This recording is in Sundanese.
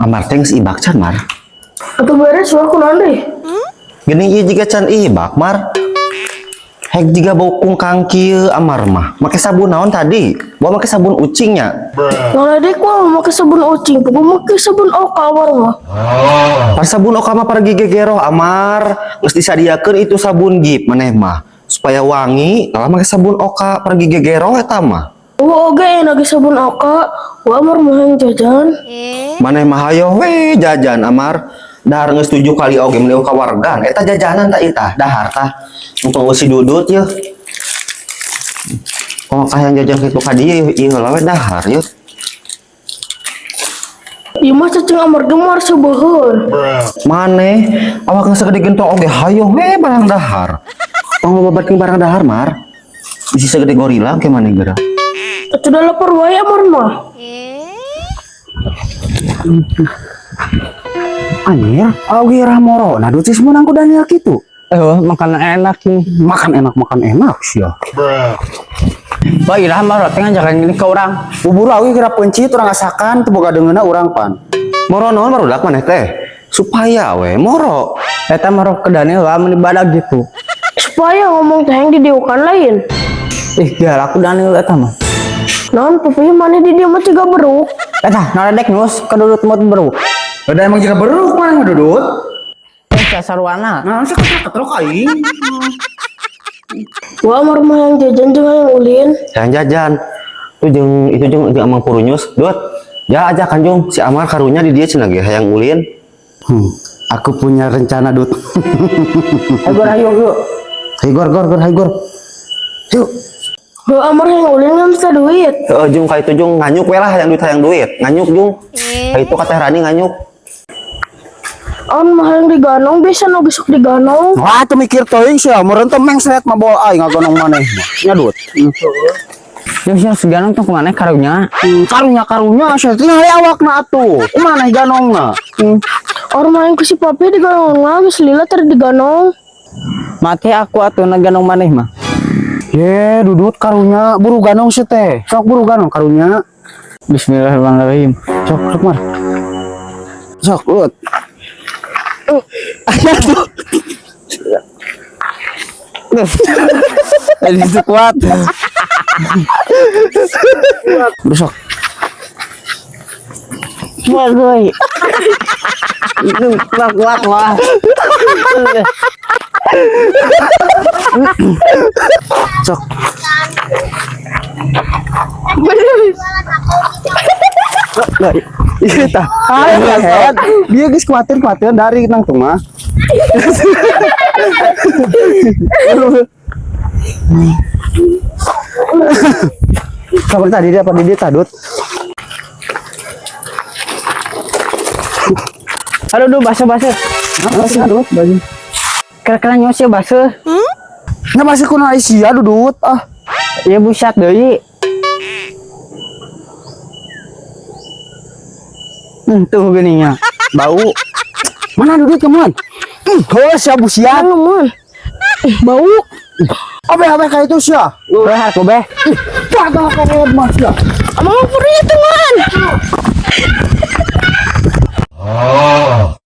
Amar teh geus ibak can, Mar? Atau beres wah kunaon deui? Gini ieu jiga can ibak, Mar. Hek jiga bau kungkang kieu Amar mah. Make sabun naon tadi? Bawa make sabun ucingnya. Ngaledek wah make sabun ucing, puguh make sabun Oka Amar mah. Par sabun Oka mah paragi gegero Amar. Geus disadiakeun itu sabun Gift maneh mah. Supaya wangi, kalau make sabun Oka paragi gegero eta mah. Wah oge enak ge sabun Oka, wah Amar mah hayang jajan. Maneh mah hayoh we jajan Amar. Dahar geus 7 kali oge meni ka wargan. Eta jajanan tak eta, dahar tah. Mumpung si Dudut yeuh. Oh, hayang jajan kitu ka dieu ieu heula we dahar yeuh. Ieu mah cacing Amar ge moal seubeheun. Maneh awak geus sagede gentong oge hayoh we barang dahar. Tong babatkeun barang dahar, Mar. Bisi sagede gorila ke maneh geura. Atuh da lapar wae Amar mah. Anjir, oge rah moro. Nah, duit sih menang ku Daniel kitu. Makan enak nih. Makan enak sih ya. Bah, irah mah roti ngajakan gini ke orang. Bubur oge kira pencit urang asakan teu boga deungeunna urang pan. Moro naon barudak maneh teh? Supaya we moro. Eta mah ke Daniel lah meni badag gitu. Supaya ngomong teh yang didiukan lain. Ih, galak ku Daniel eta mah. Naon pupuy maneh di dieu mah ciga beruk. Eta naredek nus ke Dudut mot beruk. Udah emang jika beruk mana Dudut? Eh, saruana. Nah, saya ketrok aing. Wah Amar mah hayang jajan jeung hayang ulin. Hayang jajan. Tuh jeung itu jeung jeung Amang Purunyus. Dut. Ya aja kanjung si Amar karunya di dieu cenah ge hayang ulin. Aku punya rencana, Dut. Ayo gor ayo yuk. Hai gor gor gor hai gor. Yuk. Wah Amar hayang ulin ngan minta duit. Heeh jung ka itu jung nganyuk we lah hayang duit. Nganyuk jung. Ka itu ka Teh Rani nganyuk. An mah hayang diganong bisa nu besok diganong. Wah, tuh mikir teuing sia, meureun teh mengsret mah bol aing ngagonong maneh mah. Nya Dut. Yuk, yuk, seganong tuh kemana karunya? Karunya karunya sia tinggal awakna atuh. Kumaha ganongna? Orang mah hayang ku si papi diganong lah geus lila tadi diganong. Mati aku atuh naganong maneh mah. Ye, Dudut karunya buru ganong sih teh. Sok buru ganong karunya. Bismillahirrahmanirrahim. Sok sok mar. Sok Dut. Tadi itu kuat. Udah sok. Wah gue. Kuat kuat wah. Sok. Nah, iya tah. Ayo head. Dia geus kuatir-kuatir dari nang teu mah. Kabar tadi dia apa dia tadut. Aduh, duh, basah-basah. Basah Dut, basah. Kira-kira nyos ya basah. Nya masih kuno Aisyah Dudut ah. Ya buset deui. Tuh gininya. Bau. Mana Dudut keman? Heuh sia busiat. Anu man. Bau. Abe abe kayak itu sia. Behar ku beh. Padah karet mah sia. Amang punya teman.